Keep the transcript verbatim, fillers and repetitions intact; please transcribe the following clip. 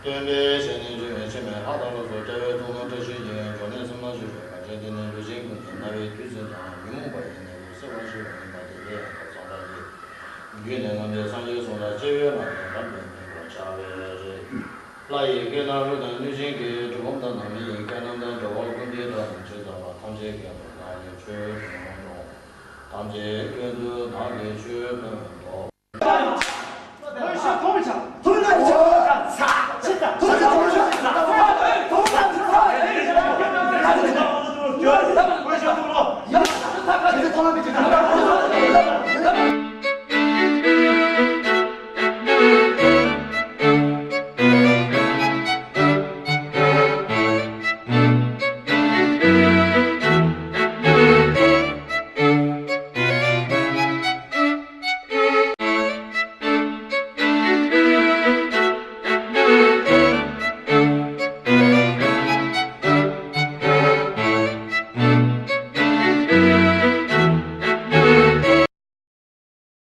སྟོན་པའི་ཞལ་ནས་བརྗོད་པའི་ཆེན་མོའི་ལྷ་དང་ལོ་ཙཱ་བཀྲ་བའི་གཏོར་མ་བཀྲ་ཤིས་ཀྱི་འབྱུང་གནས་སུ་མ་བཞུགས་པའི་ང་བཅས་འདི་ནི་ལུས་ཅན་ཀུན་གྱི་རྣ་བའི་བདུད་རྩི་དང་ཉོན་མོངས་པ་ཡི་ནད་ཀྱིས་གསོད་པར་བྱེད་པ་ཡིན་པ་དེ་ལས་ཡང་དག་བྱང་བ་ཡི། རྒྱུད་ནས་རྣམ་འདྲེན་སངས་རྒྱས་གསུམ་ལ་སྤྱི་བོའི་ལྷ་ནས་རབ་ཏུ་བསྙེན་པར་བྱ་བའི་རིགས། ལྷ་ཡི་སྐད་དང་གླུ་དང་གནོད་སྦྱིན་གྱི་གྲུལ་བུམ་དང་ནང་མི་ཡི་སྐད་རྣམས་དང་འགྲོ་བ་ཀུན་འདུས་དང་ཇི་ལྟ་བ་ཐམས་ཅད་ཀྱི་བདག་ཉིད་ཆོས་དབྱིངས་ཀྱི་ཐམས་ཅད་ཀུན་ཏུ་བདག་གིས་ཆོས་སྟོན།